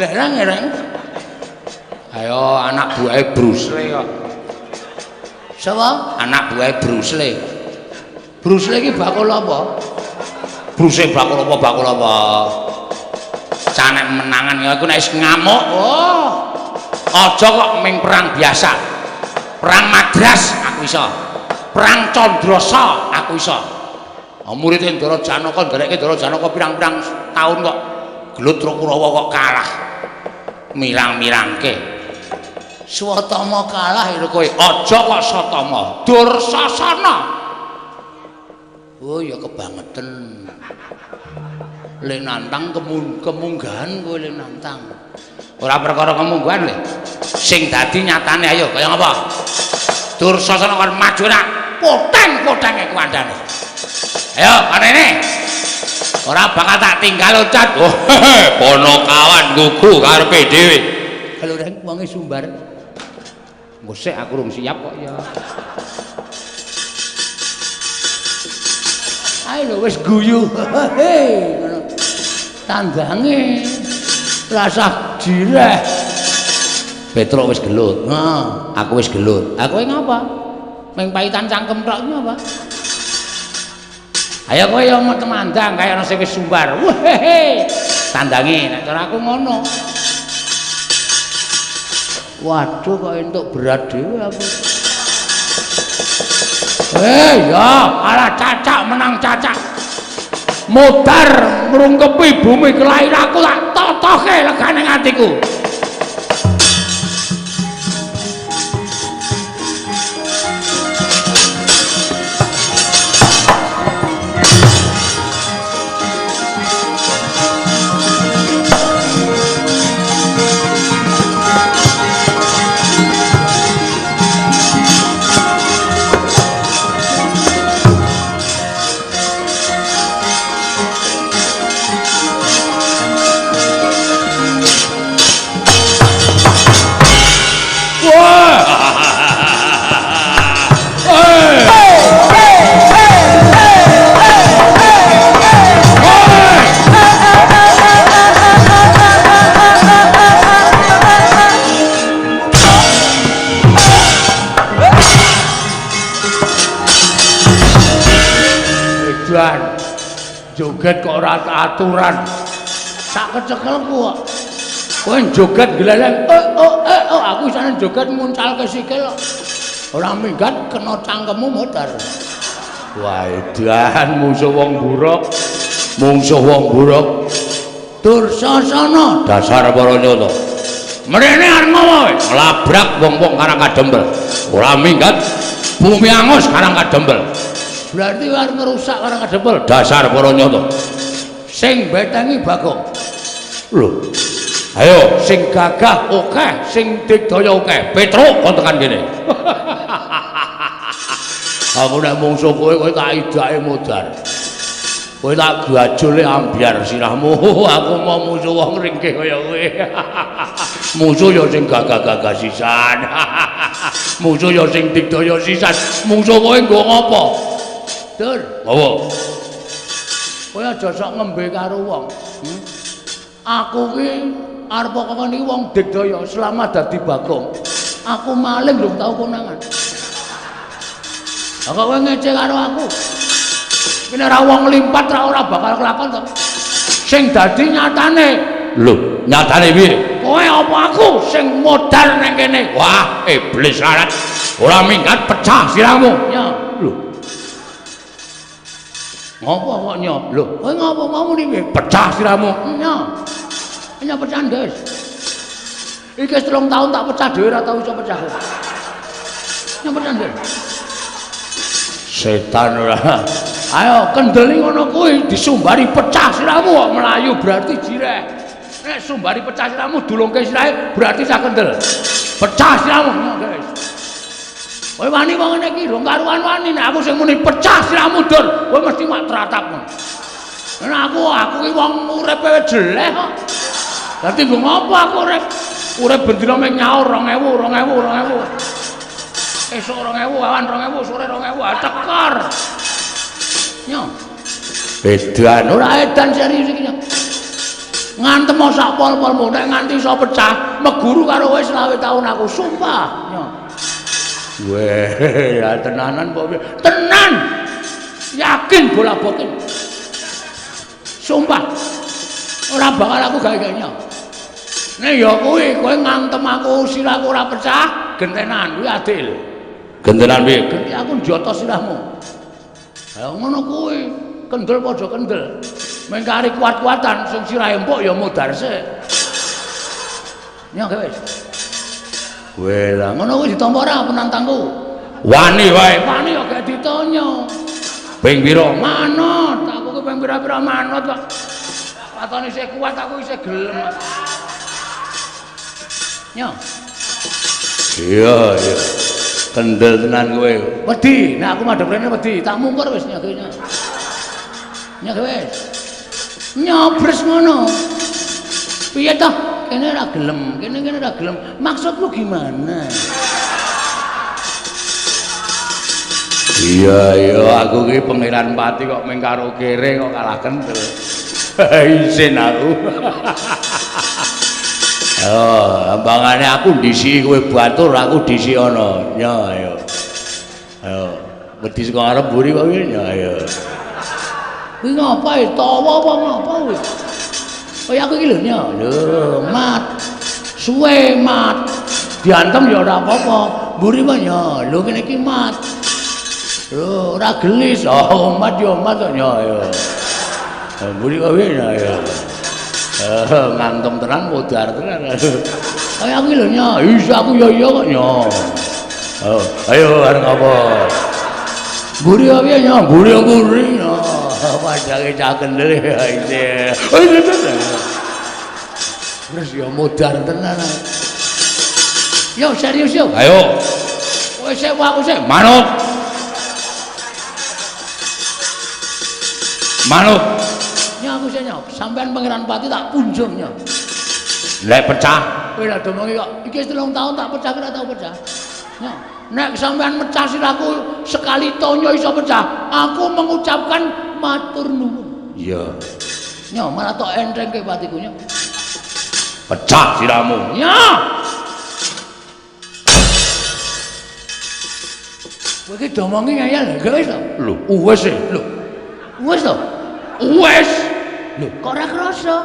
Glereng-ereng. Ayo anak buahe Bruce Lee kok. Sapa? Anak buahe Bruce Lee. Bruce Lee iki bakul apa? Bruce Lee bakul apa bakul apa? Canek menangan ya aku nek wis ngamuk. Oh. Aja kok ming perang biasa. Perang Madras aku iso. Perang Candrasa aku iso. Murid Ndara Janaka nderekke Ndara Janaka pirang-pirang taun kok gelut karo Kurawa kok kalah. Mirang-mirangke. Swatama kalah ya kowe. Aja kok Satama. Dursasana. Oh ya kebangetan. Le nantang kemunggahan kowe le nantang. Ora perkara kemunggahan le. Sing dadi nyatane ayo kaya ngapa? Dursasana kon maju nak poteng-potenge kuwandane. Ayo kanene. Ora bakal tak tinggal loncat. Oh, ponokawan gugu karepe dhewe. Kalau reng wonge sumbar. Ngosek aku rung siap kok ya. Ayo lho wis guyu. Ngono. Tandange rasah direh. Petruk wis gelut. Heeh, aku wis gelut. Aku ngapa? Ming paitan cangkem tok iki apa? Ayo kowe ya temandang kaya ana sing wis sumbar. Wehehe. Tandange nek cara aku ngono. Waduh kok entuk berat dhewe aku. Ya, ala cacak menang cacak. Modar ngrungkepi bumi kelahiranku tak totoke legane atiku. Joget kok ora aturan. Sak kecekelku kok. Kowe joget gleleng, oh oh oh aku isane joget nguncalke sikil kok. Ora minggat kena cangkemmu modar. Wah, edan musuh wong buruk. Mungsuh wong buruk. Dursasana dasar para nyata. Mrene arep ngopo kowe? Nglabrak wong-wong Karang Kadempel. Ora minggat bumi angus Karang Kadempel. Berarti arep ngrusak Karang Kadempel dasar para nyata. Sing betengi Bagong. Lho. Ayo sing gagah akeh, sing digdaya akeh. Petruk kon tekan kene. Aku nek mungsuh kowe kowe tak idake modar. Kowe tak gajole ambyar sirahmu. Aku mau musuh wong ringkih kaya kowe. Musuh ya sing gagah-gagah sisan. Musuh ya sing digdaya sisan. Musuh kowe nggo ngopo? Dur, apa? Kowe aja sok ngembe karo wong. Aku ki arep kok niki wong digdaya selama dadi Bagong. Aku maling lho tau konangan. Lah kok kowe ngece karo aku? Iki ora wong limpat ora bakal kelakon to. Sing dadi nyatane. Lho, nyatane piye? Kowe apa aku sing modar nang kene? Wah, iblis larat. Ora minggat pecah sirahmu. Ya, lho. Ngopo kok nyo? Lho, kowe ngopo mau muni piye? Pecah sirahmu. Nyo. Nyo pecahan, guys. Iki wis 3 tahun tak pecah dhewe ora tau iso pecah. Nyo pecahan, guys. Setan ora. Ayo kendeli ngono kuwi disumbari pecah sirahmu kok mlayu berarti jireh. Nek sumbari pecah sirahmu dulungke sirahe berarti sak kendel. Pecah sirahmu, nyo, guys. Kowe wani wong ngene iki rong karuan wani nek aku sing muni pecah sirahmu dur, kowe mesti mak tratap ngono. Nek aku ki wong uripe jeleh kok. Dadi nggo ngopo aku urip? Urip bendina mung nyaur 2000, 2000, 2000. Esuk 2000, awan 2000, sore 2000, tekor. Nyo. Edan ora edan serius iki nyo. Ngantem sak pol-polmu nek nganti iso pecah, meguru karo kowe 25 taun aku sumpah. Nyo. Weh, ya tenanan apa piye? Tenan. Yakin bola bokin. Sumpah. Ora bakal aku gawe-gawe. Nek ya kuwi kowe ngantem aku sirahku ora pecah, gentenan kuwi adil. Gentenan piye? Genti aku njoto sirahmu. Ha ngono kuwi, kendel padha kendel. Mengkari kuat-kuatan sing sirahe empuk ya modar sik. Nyo wis. Weh lah ngono kuwi ditampa ora penantangku? Wani wae. Wani kok gak ditonyo. Ping pira? Manut, aku ki ping pira-pira manut kok. Patone isih kuat aku isih gelem. Nyo. Iya, iya. Kendel tenan kowe. Wedi, nek aku madhep rene wedi, tak mungkur wis nyo. Nyo wis. Nyobres ngono. Piye toh? Kene ora gelem, kene ora gelem. Maksudmu gimana? Iya, iya, aku ki Pangeran Pati kok mung karo kere kok kalah kendel. Isin aku. Oh, ambangane aku ndisi kowe batur, aku ndisi ana. Nyo, ayo. Ayo, wedi saka ngarep mburi kok piye? Nyo, ayo. Kuwi ngapa e? Tawa apa ngapa kuwi? Kaya aku iki lho, nyo. Lho, mat. Suwe mat. Diantem ya ora apa-apa. Mburi mah nyo. Lho kene iki mat. Lho, ora gelis. Oh, mat ya mat kok nyo, ayo. Mburi kok piye nyo, ayo. Ngantem tenan modar tenan. Kaya aku lho nyo, isa aku ya iya kok nyo. Oh, ayo arep ngapa? Mburi piye nyo? Mburi mburi nyo. Padake cah kendel ya isih. Terus ya modar tenan. Yo serius yo. Ayo. Kowe sik aku sik. Manut. Manut. Nyo aku sik nyo. Sampeyan Pangeran Pati tak punjung nyo. Lek pecah. Kowe lha domongi kok iki wis 3 tahun tak pecah ora tau pecah. Nyo. Nek sampeyan mecah sirahku sekali tonyo iso pecah, aku mengucapkan matur nuwun. Iya. Nyo malah tok entengke patiku nyo. Pecah sirahmu. Nyo. Kowe iki domongi ngeyel lho, wis to? Lho, wis e. Lho. Wis to? Wis. Lho, kok ora krasa?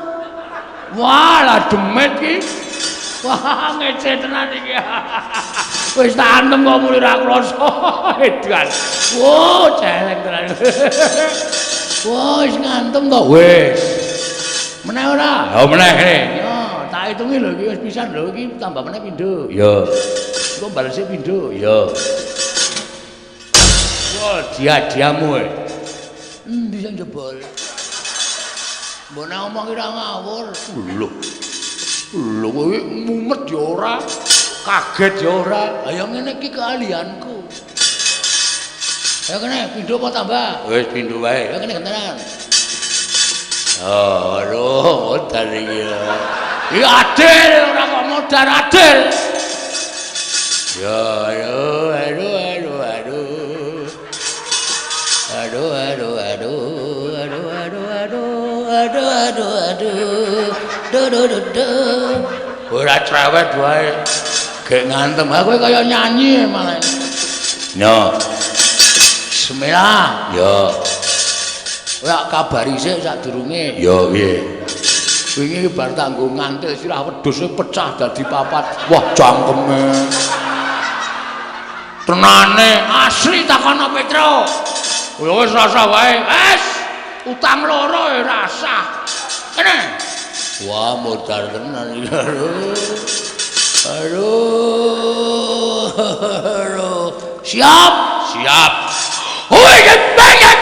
Wah, lah demit iki. Wah, ngece tenan iki. Wis tak antem kok muni ora krasa. Edan. Wo, celeng tenan. Wah, wis ngantem to. Wis. Meneh ora? Ya meneh kene. Yo, tak hitungi lho iki wis pisan lho iki tambah meneh pindho. Ya. Engko balese pindho. Ya. Wah, dia-diamu e. Endi sing jebol? Mbok nek omong ora ngawur. Lho. Lho kowe mumet ya ora, kaget ya ora. Ayo ngene iki keahlianku. Ayo kene pindho apa tambah? Wis pindho wae. Ayo kene gentenan. Oh, aduh, modar iki. Iki adil ora kok modar adil. Ya, aduh, aduh, aduh, aduh. Aduh, aduh, aduh, aduh, aduh, aduh, aduh, aduh, aduh. Do do do do. Ora cerewet wae. Gek ngantem aku kaya nyanyi malah. Nyo. Bismillah. Ya. Kowe kabari sik sadurunge. Ya piye? Wingi bar tanggo ngantil sirah wedhuse pecah dadi papat. Wah, cangkeme. Tenane asli takono Petro. Ya wis rasa wae. Wis, utang loro ya rasah. Kene. Wah, modar tenan iki. Aduh. Aduh. Siap? Siap. Woi, banget.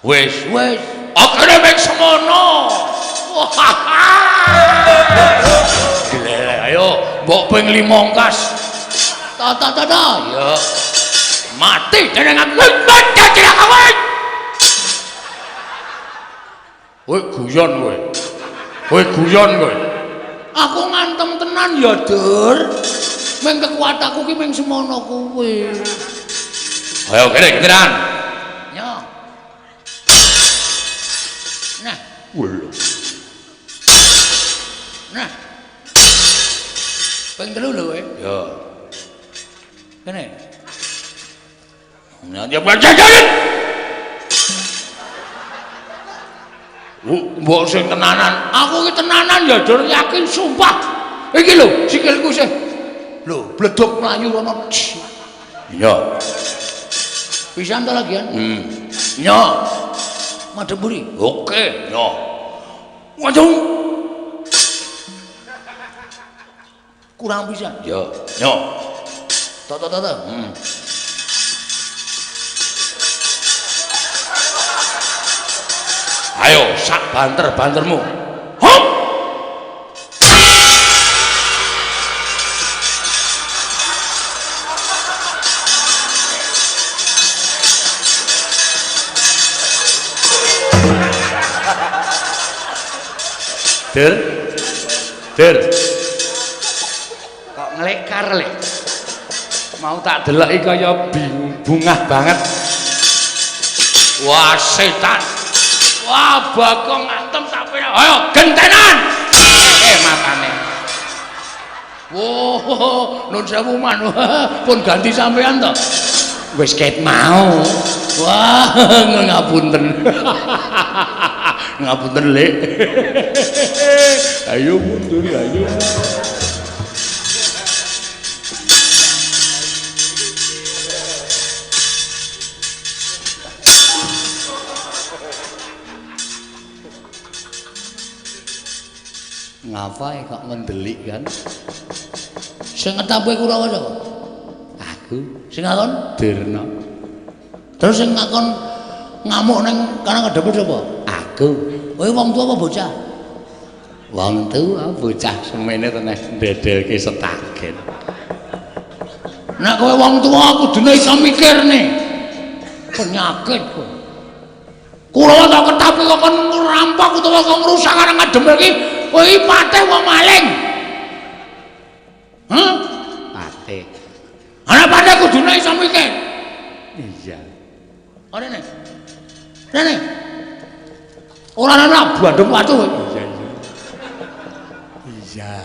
Wis, wis. Akene mek semono. Gile, ayo mbok ping 5 kas. Ta ta ta ta. Ya. Mati jeneng aku. Mati jeneng aku. Kowe guyon kowe. Kowe guyon kowe. Aku ngantem tenan ya, Dur. Meng kekuatanku ki meng semono kuwi. Ayo kene gentenan. Yo. Nah, Ping 3 lho kowe. Ya. Kene. Ya jajan. Mbok sing tenanan. Aku iki tenanan ya Dur, yakin sumpah. Iki lho sikilku sih. Lho, bledok mlayu rono. Iya. Pisan to lagian? Iya. Madhep mburi. Oke, yo. Waduh. Kurang pisan. Yo, yo. To to to to. Ayo sak banter-bantermu. Hop. Dur. Dur. Kok nglekar le. Mau tak deloki kaya bungah banget. Wah, setan. Wah, Bagong ngantem tak penak. Ayo gentenan. Matane. Wah, nun sewu man. Pun ganti sampean to. Wis ket mau. Wah, ngapunten. Ngapunten, Lek. Ayo mundur, ayo. Ngapa kok mendelik kan? Sing ngetape Kurawa sapa? Aku. Sing ngakon Durna. Terus sing ngakon ngamuk ning kana ngadhepe sapa? Aku. Kowe wong tuwa apa bocah? Wong tuwa, bocah semene teneh ndedelke setagen. Nek kowe wong tuwa kudune iso mikirne. Penyakit kowe. Kurawa tak ketapi kok kon ngerampok utawa kok ngrusak karang ngadhep iki. Kowe iki patih wong maling. Hah? Patih. Ana patih kudune iso mikir. Iya. Rene. Rene. Ora ana bandheng watu kowe. Iya, iya. Iya.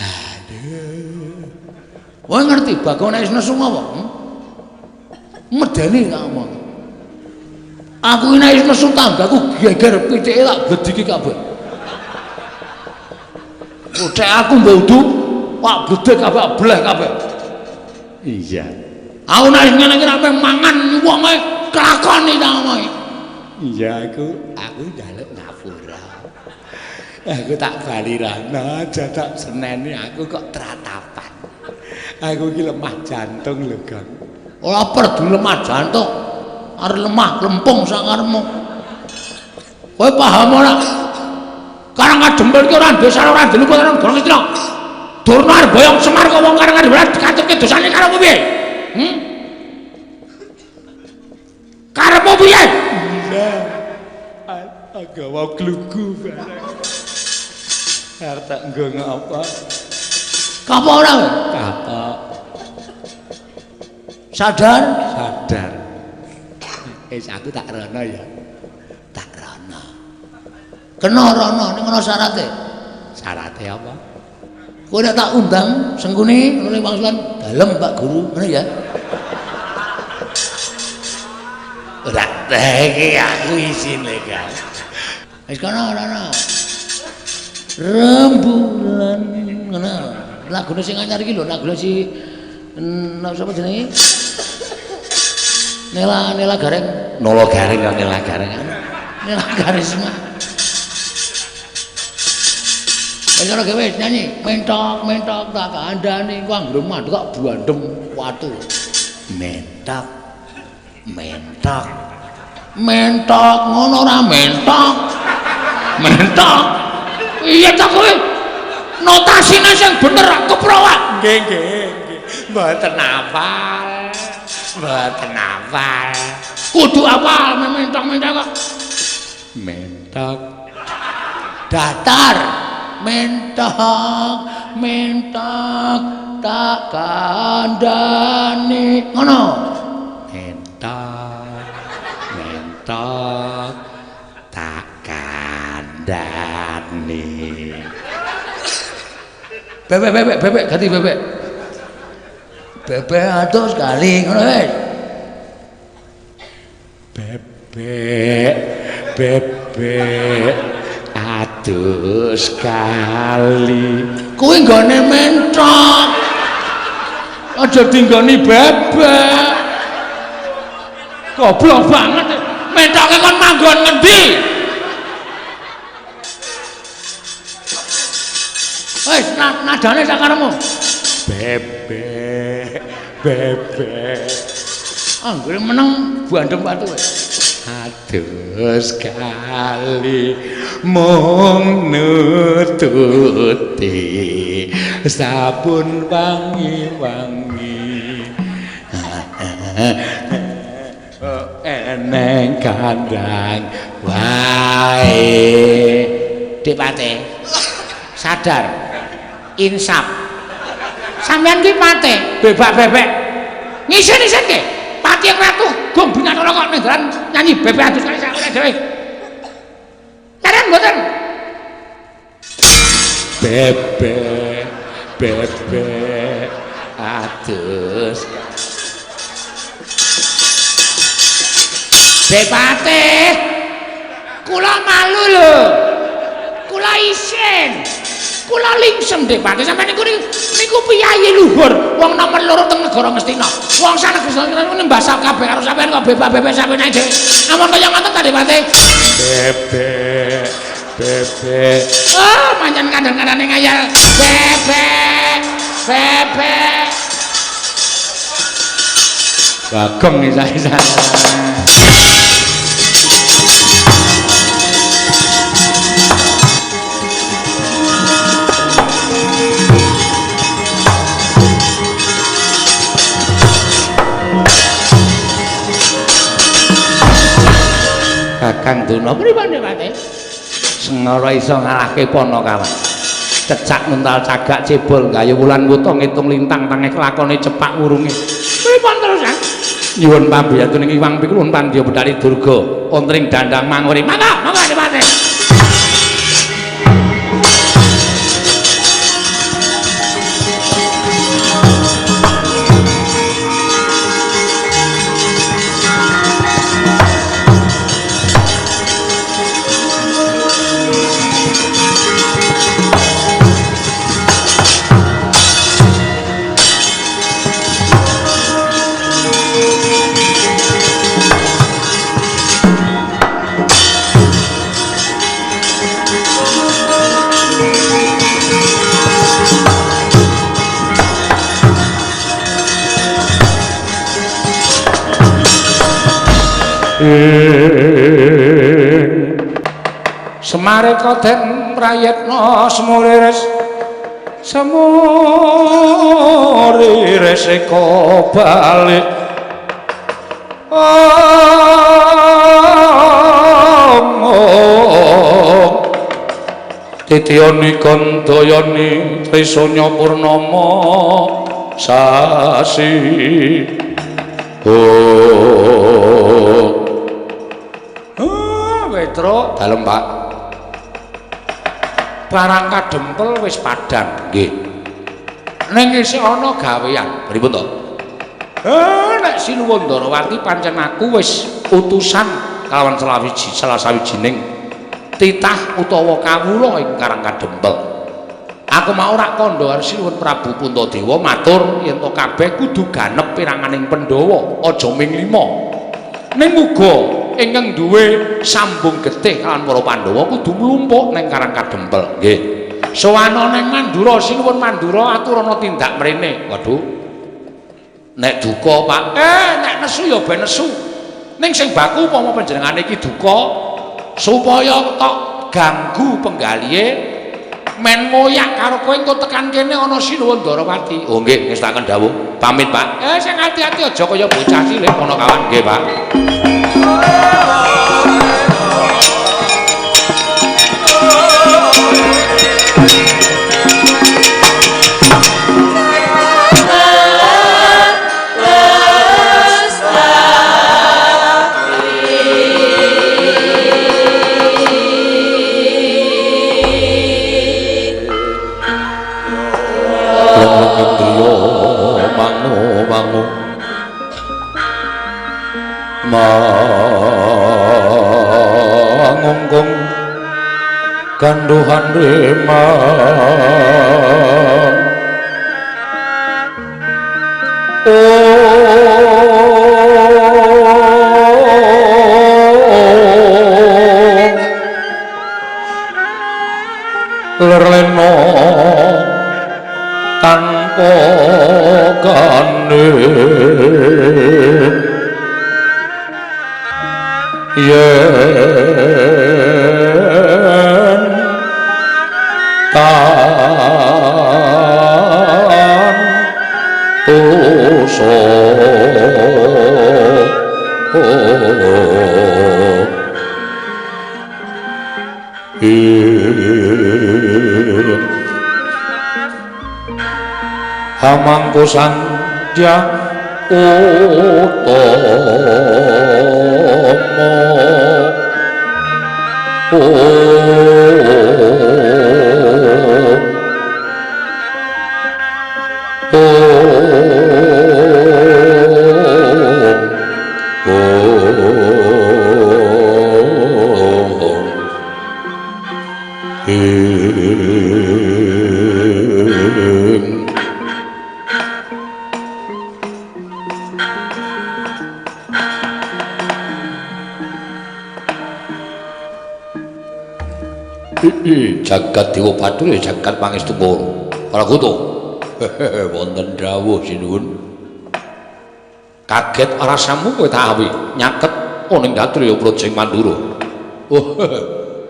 Aduh. Kowe ngerti Bagong nek nesu apa? Medeni tak omong. Aku iki nek nesu tanggaku geger pitike tak blediki kabeh. Ucek aku mbok udu, pak bledek kabeh bleh kabeh. Iya. Aku nek ngene iki ra mangan wong ae kelakoni ta omongi. Iya, aku njaluk ngapura. Aku tak bali rana, aja tak seneni aku kok tratapan. Aku iki lemah jantung lho, Gang. Ora perlu lemah jantung. Arep lemah lempung sak karepmu. Kowe paham ora? Karang Kadempel iki ora duwe salah ora duwe lupa karo Goro Kresna. Durna arep boyong Semar kok wong Karang Kadempel dikatutke dosane karo kowe piye? Karepmu piye? Iya. Agawa glugu bareng. Arep tak nggo ngapa? Kapok ora kowe? Kapok. Sadar? Sadar. Wis aku tak rono ya. Tak rono. Kena rono ning ana syarate. Syarate apa? Kowe nek tak undang Sengkuni ngene wangsulan dalem Pak Guru, ngono ya. Ora iki aku isine, Kang. Wis kono rono. Rembulan ngono. Lagune sing anyar iki lho, lagune si sapa jenenge? Nela Nela Gareng. Nolo Gareng ya Nela Gareng. Nela Karisma. Wis ora gawe nyanyi, mentok mentok tak kandhani ku anggere mandek kok bandem watu. Mentok. Mentok. Mentok ngono ora mentok. Mentok. Iya ta kowe? Notasine sing bener keprowak. Nggih nggih nggih. Mboten hafal. Mboten hafal. Kudu hafal mentok-mentok kok. Mentok. Datar. Mentok, mentok tak kandhani. Ngono. Mentok, mentok tak kandhani. Bebek bebek bebek ganti bebek. Bebek atus kali ngono wis. Bebek bebek atus kali. Kuwi nggone mentok. Aja dinggoni bebek. Goblok banget. Mentoke kon manggon ngendi? Wis nadane sakaremu. Bebek bebek. Anggere meneng bandem watu wis. Atus kali mung nututi sabun wangi-wangi eneng kandang wae. Dik Pate sadar insaf sampean ki pate bebak-bebek ngisin-isin ke pati yang ratu gong binatara kok ning dalan nyanyi bebek adus kali sak dhewe. Karen mboten. Bebek bebek adus. Dik Pate kula malu lho. Kula isin. Kula lingsem Dik Pate sampeyan niku niku piyayi luhur wong nomor loro teng negara Ngastina. Wong sak negara niku nembasap kabeh karo sampeyan kok bebak-bebek sampeyan dhewe. Ampun kaya ngoten ta Dik Pate. Bebek bebek. Oh, pancen kandhan-kandhane ngayal. Bebek bebek. Bagong isa-isa. Kakang Durna pripun Dik Pate? Sengara iso ngalahke Panakawan. Cecak mental cagak cebol gayu wulan wuta ngitung lintang tangeh lakone cepak wurunge. Pripun terusan? Nyuwun pambiyatu ning Iwang Pikulun Pandya Bedhari Durga wonten ing dandang manguri. Mangga, mangga Dik Pate. Semareka den prayitna semuriris semuriris eka balik titiyani gandayani trisanya purnama sasi. Oh Petro dalem Pak. Barang kadempel wis padhang nggih. Ning isih ana gawean. Pripun to? Nek Sinuwun Ndarawati pancen aku wis utusan kalawan salah sawijining titah utawa kawula ing Karang Kadempel. Aku mau rak kandha karo Sinuwun Prabu Puntadewa matur yen to kabeh kudu ganep piranganing Pandhawa, aja ming 5. Ning uga ingkang duwe sambung getih kalawan para Pandhawa kudu mlumpuk ning Karang Kadempel. Nggih. Sowana ning Mandura, Sinuwun Mandura aturana tindak mrene. Waduh. Nek duka, Pak. Nek nesu ya ben nesu. Ning sing baku upama panjenengane iki duka supaya tok ganggu penggalihe men moyak karo kowe engko tekan kene ana Sinuwun Ndarawati. Oh nggih, ngestaken dawuh. Pamit, Pak. Sing ati-ati aja kaya bocah cilik ana kawan. Nggih, Pak. Griya mangu mangu mangungkung ganduhan remang. Lerleno tanpa gandeng yen tan tuso hamangku sandya utama Jagat Dewa Bathara jagat pangestu Pragoto. Wonten dawuh sinuwun. Kaget rasamu kowe tawi nyaket ana ing Datriya Projeng Mandura. Oh,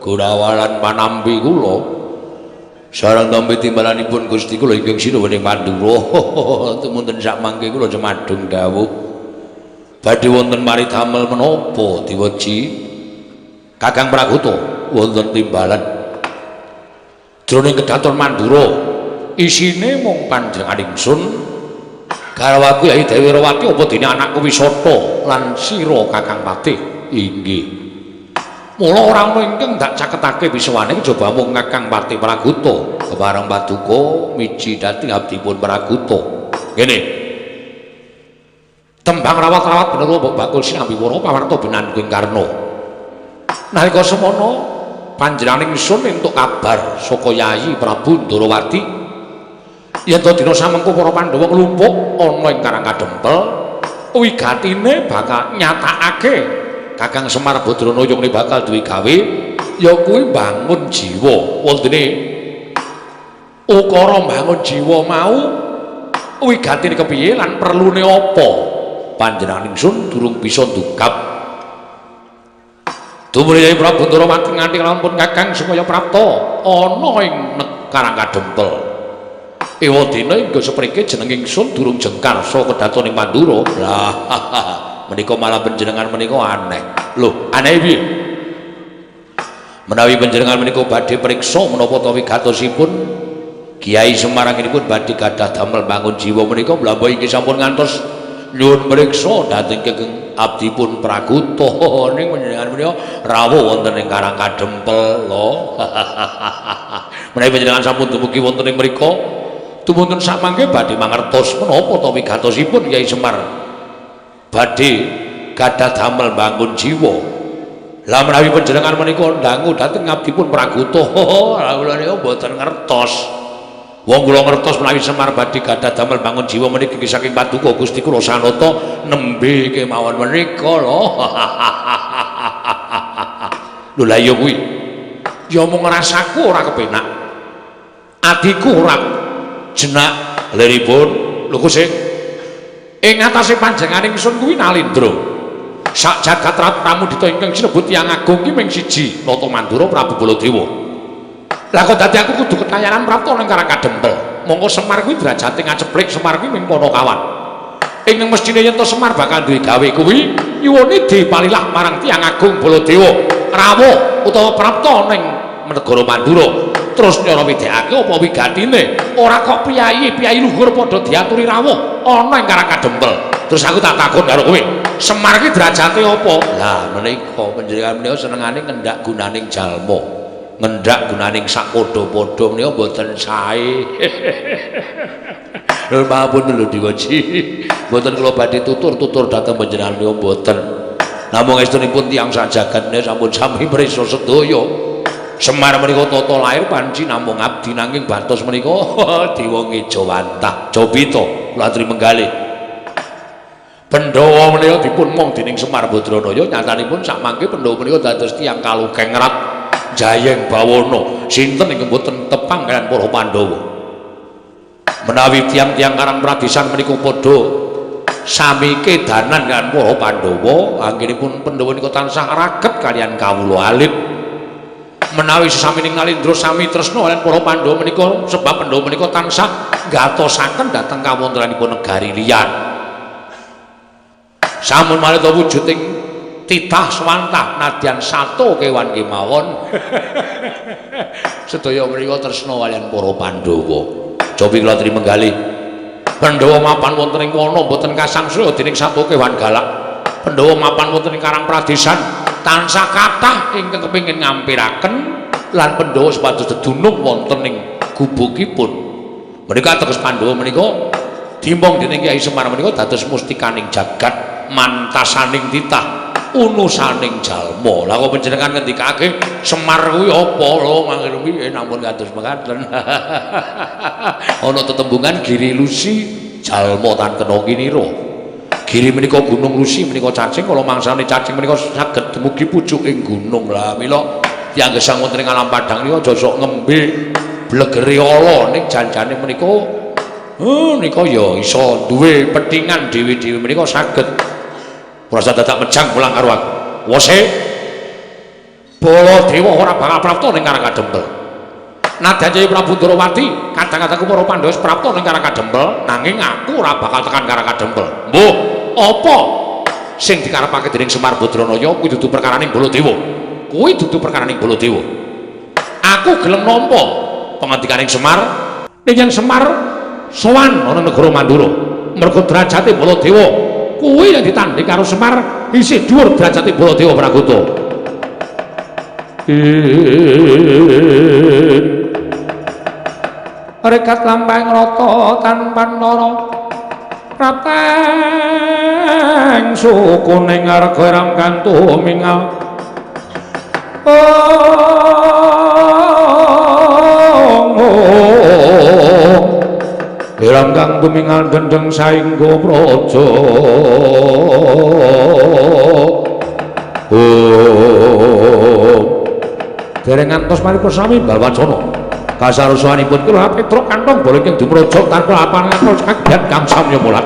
gurawalan panampi kula. Sareng tampi timbalanipun Gusti kula ingkang sinuwun ing Mandura. Tumunten sak mangke kula cemadung dawuh. Badhe wonten maridamel menapa diweji Kakang Pragoto wonten timbalan jroning kedaton Mandura isine mung panjenengan ingsun garwaku Yai Dewi Rawati apa dene anakku Wisata lan sira Kakang Patih. Inggih. Mula ora ana ingkang dak caketake pisawane kejaba mung Kakang Patih Pragoto. Kepareng paduka miji dhateng abdipun Pragoto. Ngene. Tembang rawat-rawat bener mbok bakul sinambi wara pawarta binanding Karna. Nalika semono panjenengan ingsun entuk kabar saka Yayi Prabu Ndorowati yen to dina samengko para Pandhawa nglumpuk ana ing Karang Kadempel wigatine bakal nyatakake Kakang Semar Badranaya ngene bakal duwe gawe ya kuwi mbangun jiwa. Wontene ukara mbangun jiwa mau wigatine kepiye lan perlune apa panjenengan ingsun durung bisa ndugap. Tumrap Yai Prabu Ndorowati nganti lampun Kakang supaya prapta ana ing Karang Kadempel. Ewadene hingga seprike jeneng ingsun durung jengkar saka kedaton ing Mandura. Lah menika malah panjenengan menika aneh. Lho, aneh piye? Menawi panjenengan menika badhe priksa menapa ta wigatosipun Kiai Semar anggenipun badhe gadah damel bangun jiwa menika mlamba iki sampun ngantos nyuwun mriksa dhateng Kekeng abdipun Pragoto. Ning panjenengan menika rawuh wonten ing Karang Kadempel lho. Menawi panjenengan sampun dumugi wonten ing mriku tumuntun samangke badhe mangertos menapa ta wigatosipun Kyai Semar badhe gadah damel bangun jiwa. Lah menawi panjenengan menika ndangu dhateng abdipun Pragoto, lha kula niku mboten ngertos. Wong kula ngertos menawi Semar badhe gadah damel bangun jiwa menika saking paduka Gusti kula Sanata nembe kemawon menika lho. Lho lha iya kuwi. Ya mung rasaku ora kepenak. Atiku ora jenak liripun. Lho Gusti, ing atase panjenengan ingsun kuwi Nalindra. Sak jagat pramudita ingkang sinebut tiyang agung ki ming siji, Nata Mandura Prabu Baladewa. Lah kok dadi aku kudu ketayanan prapta ning Karang Kadempel. Mongko Semar kuwi derajate ngaceplik, Semar kuwi ming panakawan. Ing mestine yen to Semar bakal duwe gawe kuwi nyuwune dipalilah marang tiyang agung Baladewa rawuh utawa prapta ning negara Mandura. Terus nyara widekake apa wigatine? Ora kok piyayi-piyayi luhur padha diaturi rawuh ana ing Karang Kadempel. Terus aku tak takon karo kowe, Semar ki derajate apa? Lah menika panjenengan menika senengane ngendak gunaning jalma. Ngendak gunaning sak padha-padha menika mboten sae. Lho mampun lho Dewaji. Mboten kula badhe tutur-tutur dhateng panjenengan niku mboten. Namung estunipun tiyang sak jagat sampun sami prisa sedaya. Semar menika tata lair panci namung abdi nanging batos menika dewa ngejawantah. Jabita kula aturi menggalih. Pandhawa menika dipun mong dening Semar Badranaya, nyatanipun sakmangke Pandhawa menika dados tiyang kalukengrat jayeng bawana. Sinten ingkang boten tepang kaliyan para Pandhawa? Menawi tiyang-tiyang Karang Pradesan menika padha sami kedanan kaliyan para Pandhawa, anggenipun Pandhawa menika tansah raket kaliyan kawula alit. Menawi sesamining Nalindra sami tresna kaliyan para Pandhawa menika, sebab Pandhawa menika tansah gatosaken dhateng kawontenanipun negari liyan. Sampun malih wujuding titah swantah nadyan sato kewan kemawon. Sedaya menika tresna kaliyan para Pandhawa. Cobi kula aturi menggalih. Pandhawa mapan wonten ing wana boten kasangsaya dening sato kewan galak. Pandhawa mapan wonten ing Karang Pradesan tansah kathah ingkang kepengin ngampiraken lan Pandhawa supados dedunung wonten ing gubukipun. Menika ateges Pandhawa menika dimong dening Kyai Semar menika dados mustikaning jagat mantasaning titah unusaning jalma. Lah kok panjenengan ngendikake Semar kuwi apa lho mangke piye namun kados mekaten. Ana tetembungan Giri Lusi jalma tan kena kinira. Giri menika gunung, Lusi menika cacing, kala mangsane cacing menika saged dumugi pucuking gunung. Lah mila tiyang gesang wonten ing alam padhang nika aja sok ngembe blegere ala ning janjane menika nika ya iso duwe petingan dhewe-dhewe menika saged. Ora dadak mejang pulang karo aku. Wose Baladewa ora bakal prapta ning Karang Kadempel. Nadyan Jaya Prabu Ndorowati, kadang-kadang para Pandhawa wis prapta ning Karang Kadempel, nanging aku ora bakal tekan Karang Kadempel. Mbuh, apa sing dikarepake dening Semar Badranaya kuwi dudu perkaraning Baladewa. Kuwi dudu perkaraning Baladewa. Aku gelem nampa pangandikaning Semar. Ning yen Semar sowan ana negara Mandura, mergo derajate Baladewa kuwi yang ditandhing karo Semar isih dhuwur derajate Baladewa Pragota. Rekat lampahing rata tanpa nara prapteng sukuning arga ram kantu mingal. Ram kang tumingal dendeng saengga praja. Dereng ngantos paripurna sami balwacana. Kasarusanipun kula Petruk kantong bola ingkang dumraja tanpa apan ngantos kagiat kang samya mulat.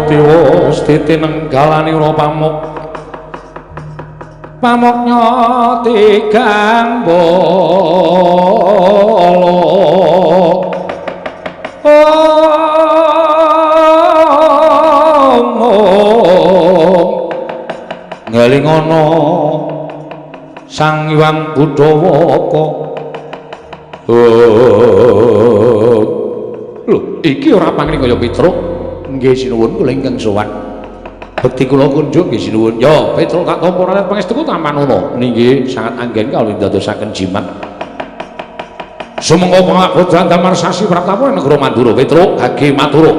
Dewa stiti nenggalani ora pamuk pamuk nyotigang bala. Ngelingono Sang Hyang Budawaka. Lho iki ora pangling kaya Petruk. Nggih sinuwun kula ingkang sowan. Bekti kula kunjuk nggih sinuwun. Ya, Petruk tak tampa rakyat pangestuku tampanono. Nggih sangat anggen kawula ndadosaken jimat. Sumangga pangabodan damar sasi praptapa negara Mandura. Petruk gage matura.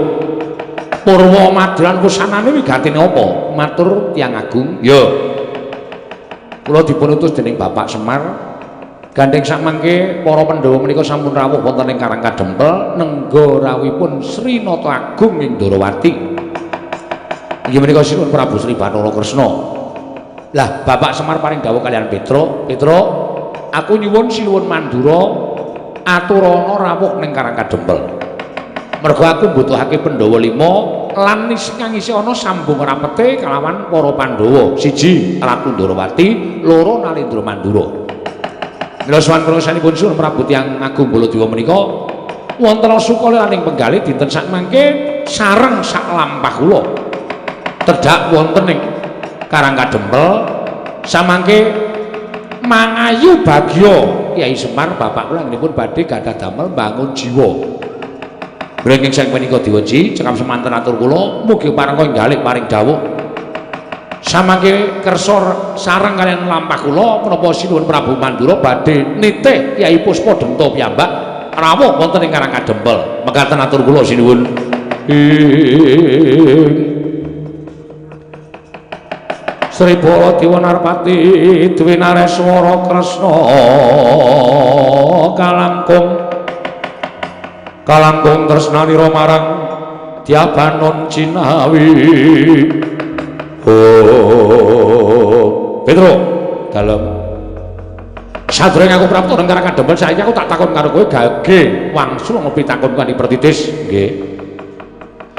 Purwa madran wusanane wigatine apa? Matur tiyang agung. Ya. Kula dipun utus dening Bapak Semar. Gandeng sakmangke para Pandhawa menika sampun rawuh wonten ing Karang Kadempel nengga rawuhipun Sri Nata Agung ing Ndorowati. Inggih menika Sinuwun Prabu Sri Bathara Kresna. Lah Bapak Semar paring dawuh kaliyan Petruk, "Petruk, aku nyuwun Sinuwun Mandura aturana rawuh ning Karang Kadempel. Mergo aku mbutuhake Pandhawa 5 lan kang isih ana sambung rapete kalawan para Pandhawa. Siji Ratu Ndorowati, loro Nalendra Mandura." Mila sowan kula Sinuwun Prabu tiyang agung Baladewa menika wonten suka lan ing penggalih dinten sakmangke sareng sak lampah kula. Tedhak wonten ing Karang Kadempel samangke mangayu bagya Kyai Semar bapak kula anggenipun badhe gadah damel bangun jiwa. Mringking saking menika diweji cekap semanten atur kula mugi parengga nggalih paring dawuh samangke kersa sareng kaliyan lampah kula menapa Sinuwun Prabu Mandura badhe nitih Kyai Puspa Denta piyambak rawuh wonten ing Karang Kadempel. Mekaten atur kula sinuwun. Sri Baladewa Narpati Dwi Nareswara Kresna kalangkung kalangkung tresnanira marang Dyabanon Cinawi. Oh Petro dalem sadurunge aku prapta nang Karang Kadempel saiki aku tak takon karo kowe gage wangsul ngopi takon kanthi pertitis. Nggih.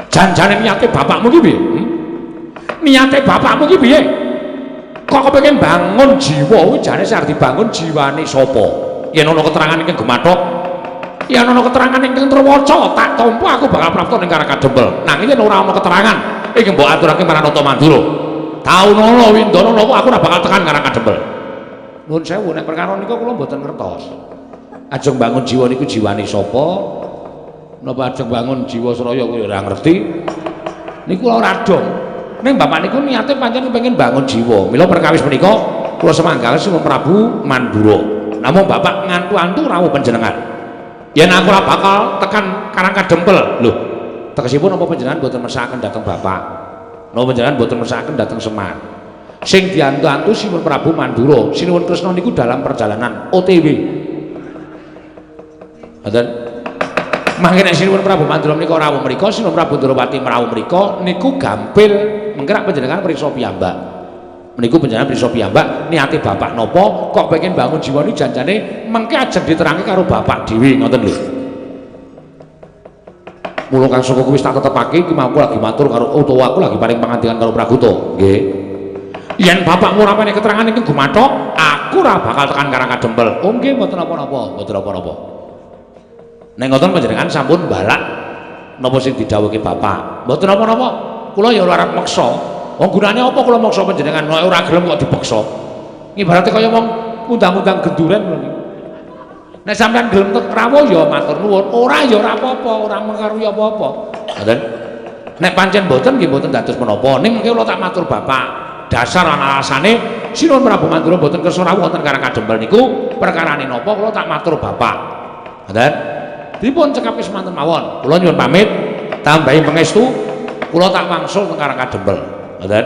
Janjane niate bapakmu ki piye? Niate bapakmu ki piye? Kok kepengin bangun jiwa kuwi jane sing arep dibangun jiwane sapa? Yen ana keterangan ingkang gumathok, yen ana keterangan ingkang trawaca tak tampa aku bakal prapta ning Karang Kadempel. Nanging yen ora ana keterangan ingkang mbok aturake marang Nata Mandura, taunana windana napa aku ora bakal tekan Karang Kadempel. Nuwun sewu nek perkara nika kula mboten ngertos. Ajeng bangun jiwa niku jiwane sapa? Napa ajeng bangun jiwa sraya kuwi ora ngerti. Niku ora dong. Ning bapak niku niate pancen kepengin bangun jiwa. Mila perkawis menika kula semanggaken Sinuwun Prabu Mandura. Namung bapak ngantu-antu rawuh panjenengan. Yen aku ora bakal tekan Karang Kadempel. Lho, tegesipun napa panjenengan mboten mersakaken dhateng bapak? Napa panjenengan mboten mersakaken dhateng Semar? Sing diantu-antu Sinuwun Prabu Mandura, Sinuwun Kresna niku dalam perjalanan OTW. Ngoten. Mangke nek Sinuwun Prabu Mandura menika rawuh mriku, Sinuwun Prabu Ndorowati mrawuh mriku niku gampil menggerak panjenengan priksa piyambak. Meniku panjenengan priksa piyambak niate bapak napa kok pengen bangun jiwa niku janjane mengke ajeng diterangke karo bapak dhewe ngoten lho. Mula kang saka kuwi wis tak tetepake iki mau aku lagi matur karo utawa aku lagi paring pangandikan karo Praguta. Nggih. Yen bapakmu ora paring keterangan ingkang gumathok, aku ora bakal tekan Karang Kadempel. Oh nggih mboten napa-napa, mboten napa-napa. Nek ngoten panjenengan sampun balak napa sing didhawuhke bapak. Mboten napa-napa. Kula ya ora arep meksa. Wong gunane apa kula meksa panjenengan nek ora gelem kok dipeksa. Ibarate kaya wong undang-undang genduren lho niku. Nek sampean gelem tek rawuh ya matur nuwun, ora ya ora apa-apa, ora mengaruhi apa-apa. Ngoten. Nek pancen mboten nggih mboten dados menapa. Ning mengke kula tak matur bapak. Dasar lan alasane Sinuwun Prabu Mandura mboten kersa rawuh wonten Karang Kadempel niku perkarane napa kula tak matur bapak. Ngoten. Dipun cekapke semanten mawon. Kula nyuwun pamit, tambahi pangestu, kula tak wangsul teng Karang Kadempel. Ngoten.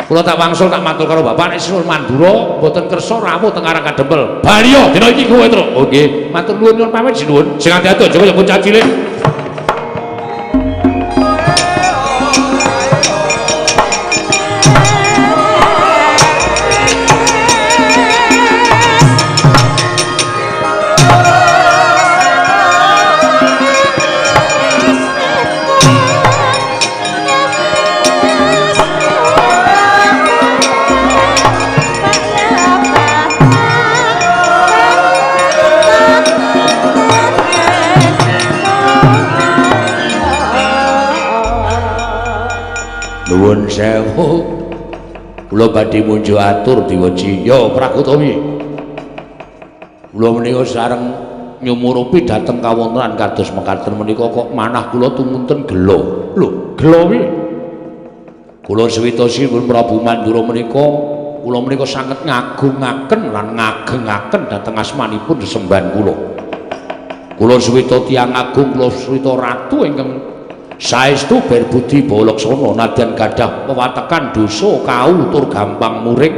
Kula tak wangsul tak matur karo bapak nek Sinuwun Mandura mboten kersa rawuh teng Karang Kadempel. Baliyo dina iki kowe, Truk. Oh nggih, matur nuwun nyuwun pamit sinuwun. Sing ati-ati aja kaya bocah cilik. Nuwun sewu. Kula badhe munjuk atur diweji. Ya Prakuta piye? Kula menika sareng nyumurupi dhateng kawontenan kados mekaten menika kok manah kula tumunten gela. Lho, gela piye? Kula suwita Sinuwun Prabu Mandura menika kula menika sanget ngagungaken lan ngagengaken dhateng asmanipun sesembahan kula. Kula suwita tiyang agung, kula suwita ratu ingkang saestu berbudi bawa laksana nadyan gadah pewatekan dosa kau tur gampang muring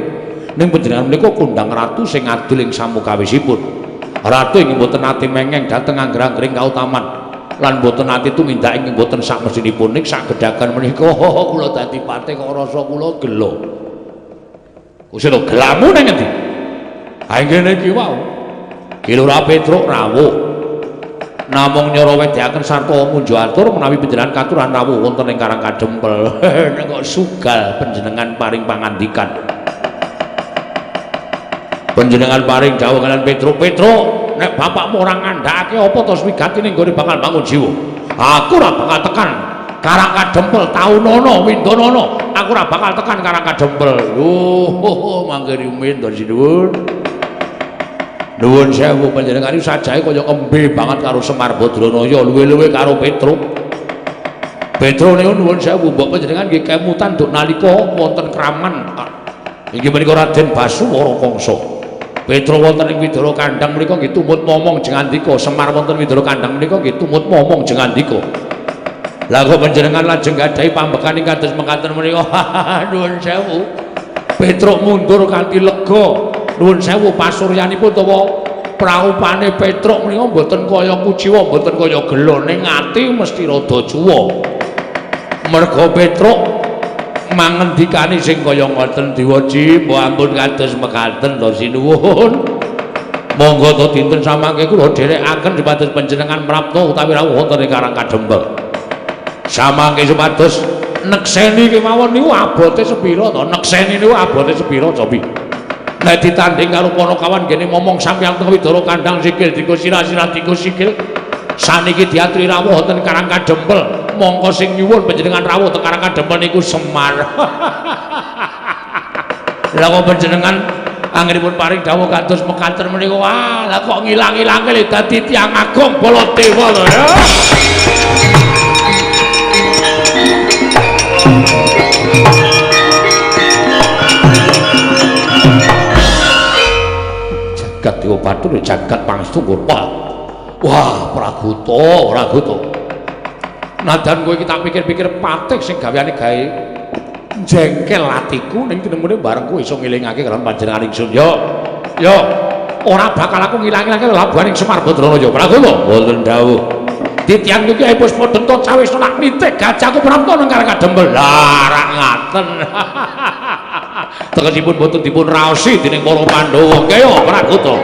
ning panjenengan menika kondhang ratu sing adil ing samukawisipun. Ratu ing mboten nate mengeng dhateng angger-anggering kautaman. Lan boten ati tumindak ingkang boten sakmestinipun ning sagedhagan menika kula dadi patih kok rasa kula gelo. Kusena gelamu nang endi? Ha ngene iki wau. Ki Lurah Petruk rawuh. Namung nyara wedhaken sarta munjo atur menawi panjenengan katuran rawuh wonten ing Karang Kadempel. Nek kok sugal panjenengan paring pangandikan. Panjenengan paring dawuh kalian Petruk, Petruk, nek bapakmu ora ngandhakake apa to swigatine nggone bakal bangun jiwa. Aku ora bakal tekan Karang Kadempel taunono windonono. Aku ora bakal tekan Karang Kadempel. Lho, mangke rumiyin to sinuwun. Nuwun sewu panjenengan iki sajahe kaya embe banget karo Semar Badranaya, luwe-luwe karo Petruk. Petruk niku nuwun sewu mbok panjenengan nggih kemutan nduk nalika wonten kraman. Inggih menika Raden Basuwara Kangsa. Petruk wonten ing Widara Kandhang menika nggih tumut momong jengandika, Semar wonten Widara Kandhang menika nggih tumut momong jengandika. Lah kok panjenengan lajeng gadhahi pambekan ing kados mekaten menika. Nuwun sewu. Petruk mundur kanthi lega. Nuwun sewu pasuryanipun utawa praupane Petruk menika mboten kaya kuciwa, mboten kaya gelo, ning ati mesti rada cuwa. Merga Petruk mangendikane sing kaya ngoten diwaji, mbok ampun kados mekaten to sinuwun. Monggo to dinten samangke kula dherekaken supados panjenengan mrapta utawi rawuh wonten ing Karang Kadempel. Samangke supados nekseni kemawon niku abote sepira to? Nekseni niku abote sepira cobi? Nek ditanding karo Panakawan ngene momong sampeyan teng Widara Kandhang sikil diku sirah-sirah diku sikil. Saniki diaturi rawuh wonten Karang Kadempel. Mongko sing nyuwun panjenengan rawuh teng Karang Kadempel niku Semar. Lah kok panjenengan anggenipun paring dawuh kados mekaten menika, wah lah kok ngilang-ilangke le dadi tiyang agung Baladewa lho ya. Jagat Dewa Bathara jagat pangestu. Wah, wah Praguta, Praguta. Nadan kowe iki tak pikir-pikir patih sing gaweane gawe jengkel atiku ning tinemune bareng kowe iso ngelingake karo panjenengan ingsun. Yo, yo, ora bakal aku ngilang-ilangke labuhaning Semar Badranaya. Praguta, wonten dawuh. Titiang iki ae Puspa Denta cawis nak nitik gajahku prapta nang Karang Kadempel. Lah rak ngaten. Tegesipun boten dipun raosi dening para Pandhawa. Kaya Praguta.